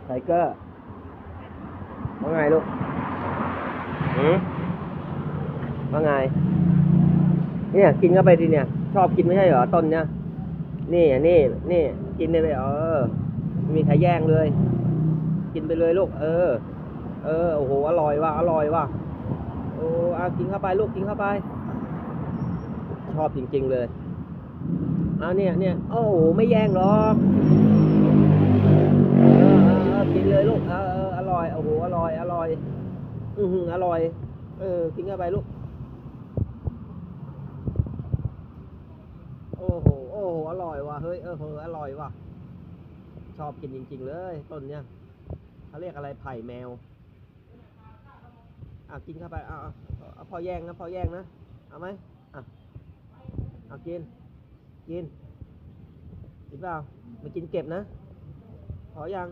ໄທເກີ ວ່າໄງລູກ? ຫື? ວ່າໄງ? ເນຍ ກິນເຂົ້າໄປທີເນຍ ຊອບກິນໄມ່ໃຊ່ເຫຣອ? ຕົ້ນເນຍ ນີ້ ນີ້ ນີ້ ກິນໄປ ເອີ ບໍ່ມີໃຄແຍ່ງເລີຍ ກິນໄປເລີຍລູກ. ເອີ ເອີ ໂອ້ໂຫ ອະລ່ອຍວ່າ ອະລ່ອຍວ່າ ໂອ້ ເອົາ ກິນເຂົ້າໄປລູກ ກິນເຂົ້າໄປ ຊອບຈິງໆເລີຍ. ເອົາ ເນຍ ເນຍ ໂອ້ໂຫ ໄມ່ແຍ່ງຫຼອກ ເອີ ເອີ ເອີ ກິນເລີຍລູກ ເອີ ເອີ ອະລ່ອຍ ໂອ້ໂຫ ອະລ່ອຍ ອະລ່ອຍ ອືຫື ອະລ່ອຍ ເອີ ກິນເຂົ້າໄປລູກ. ໂອ້ໂຫ ໂອ້ໂຫ ອະລ່ອຍວ່າ ເຮີ້ຍ ເອີ ເຮີ້ຍ ອະລ່ອຍວ່າ ຊອບກິນຈິງໆເລີຍ ຕົ້ນເນຍ ເຂົາຮຽກອະໄລ ໄຜ່ແມວ. ອ່ະ ກິນເຂົ້າໄປ ເອົາ ເອົາ ເອົາ ພໍແຍ່ງນະ ພໍແຍ່ງນະ ເອົາໄໝ? ອ່ະ ເອົາ ກິນ ກິນ ກິນເປົ່າ? ມາກິນເກັບນະ ພໍຍັງ?